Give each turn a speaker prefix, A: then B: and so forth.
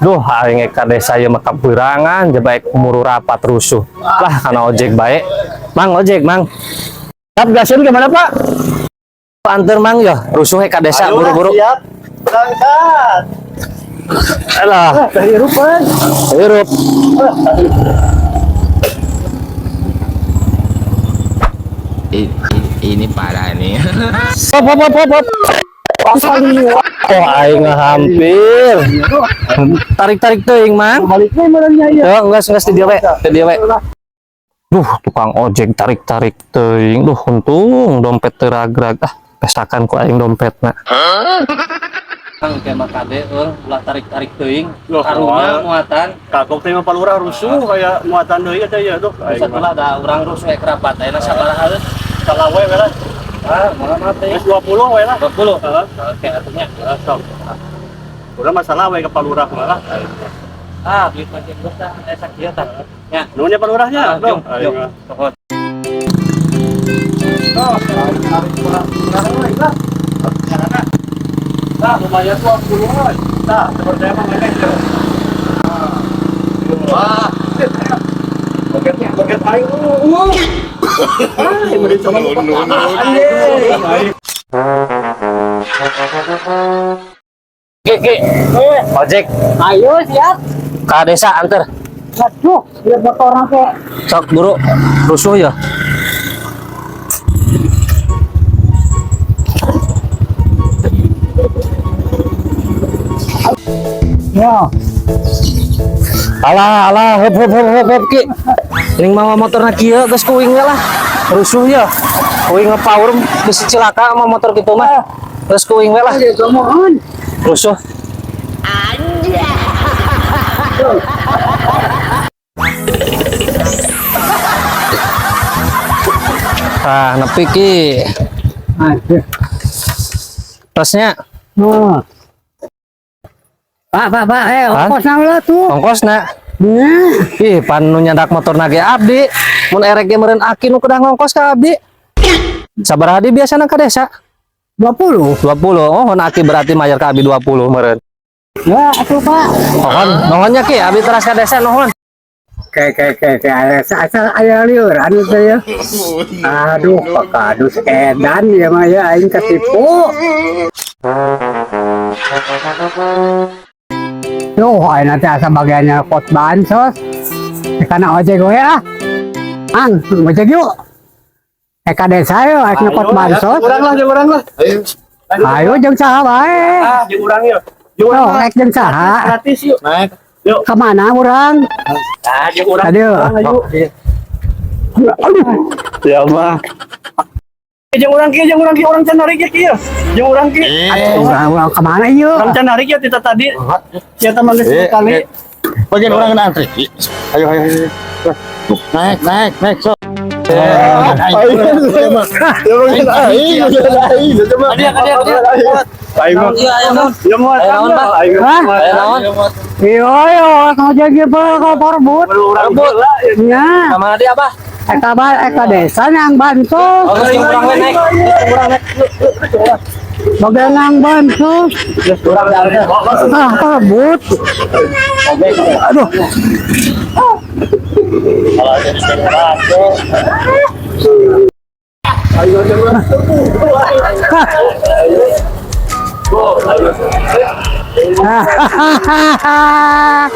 A: Duh, aing ka desa ieu mah kaberangan, baik muru rapat rusuh. Lah, kana ojek bae. Mang, ojek, Mang.
B: Siap gasin gimana, Pak?
A: Anter, Mang, ya, rusuh ka desa buru-buru.
B: Siap. Berangkat.
A: Alah,
B: Kehirupan.
A: hirup.
C: Ini parah nih.
A: Hop, hop, hop, hop, hop. Oh, aing hampir. Tarik-tarik teuing, Mang.
B: Baliknya merenya ya.
A: Ya, geus geus di dieu we, di dieu we. Duh, tukang ojek tarik-tarik teuing. Duh, untung dompet teu ragrag. Ah, pestakan ku aing dompetna. Kang ke mah kade euy, ulah tarik-tarik teuing.
B: Loh,
A: Karunya muatan.
B: Kagok teh mah palurah rusuh kayak muatan deui eta ya tuh.
A: Bisa lah da urang rusuh we kerabat ayeuna sabaraha euy?
B: Salah we lah.
A: Ah, moal mah teh.
B: Geus 20 we lah.
A: 20.
B: Heeh.
A: Oke, atunya.
B: Sok. Urang masalah we ke palurah mah lah.
A: Ah, duit mah geus tah, aya sakieu tah. Ya.
B: Nuhun ya palurahnya.
A: Ah, jung,
B: Aing
A: jung.
B: mah.
A: Nuhun.
B: Oh, tarik urang we lah. Nah, lumayan 20 we. Nah, seperti apa ngenek ya.
A: Wah,
B: Baget baget aing. Ah, yang beri coba Anjing.
A: Ki, Ki. Ojek
D: Ayo siap.
A: ka desa anter.
D: Aduh, biar motor ke.
A: Sok buru rusuh ya.
D: Ya.
A: Alah, alah, hop hop hop hop hop, Ki. Ini mawa motorna kieu geus kuing we lah. Rusuh ya. Kuing ngepower bisi cilaka sama motor kitu mah. Geus kuing we lah.
D: Mohon.
A: Rusuh. Ah, nepi, Ki.
D: Aduh.
A: Tasnya,
D: Oh. Pak, Pak, Pak, eh,
A: Hah?
D: ongkos lah tuh.
A: Ongkosna.
D: Nah,
A: Ih, pan nu nyandak motor ge abdi. Mun erek ge meureun aki nu kedah ngongkos ka abdi. Sabaraha di biasana ka desa?
D: 20.
A: 20. Oh, hon aki berarti mayar ka abdi 20 meureun.
D: Ya, atuh, Pak.
A: Nuhun, nuhunnya, Ki, abdi teras ka desa nuhun.
D: Kayak kayak kayak kayak asal aya liur anu teh ya. Aduh, Pak Kadus edan ya mah ya aing ketipu. Duh, aing nanti asa bagiannya pot bansos. Karena ojek gue ah. Ang, ojek yuk. Eka desa yuk, aing nyokot bansos.
B: Urang lah, jeung urang lah.
D: Ayo jeung saha wae.
B: Ah, jeung urang yuk. Jeung urang
D: Oh,
B: lah.
D: rek jeung saha.
B: Gratis yuk. Naik. Yuk.
D: Kemana urang?
B: Ah, jeung urang.
D: Aduh.
B: Urang, ayo.
D: Aduh.
B: Ya mah. Jeung urang kieu, jeung urang kieu, urang can narik ya kieu. Jeung urang kieu.
D: Urang urang kemana yuk?
B: Urang can narik ya tita tadi. Ya teman geus kali.
E: Bagian orang kena antri. Ayo, ayo, ayo. Naik, naik, naik, sok.
B: Ayo. Aing mah.
A: Iya, ayo naon.
B: Ya mau
A: Ayo naon, Pak?
B: Aing
D: Hah?
B: mah.
A: Ayo naon.
D: Iya, iya, ojek ieu Pak, korbut.
B: Urang heula.
D: Ya,
A: Ka mana dia, Abah?
D: eka ba eka desa yang bansos.
A: Oh, geus urang we naik. Urang naik.
D: Bagian yang bansos. Ah, korbut. Aduh. Hahaha.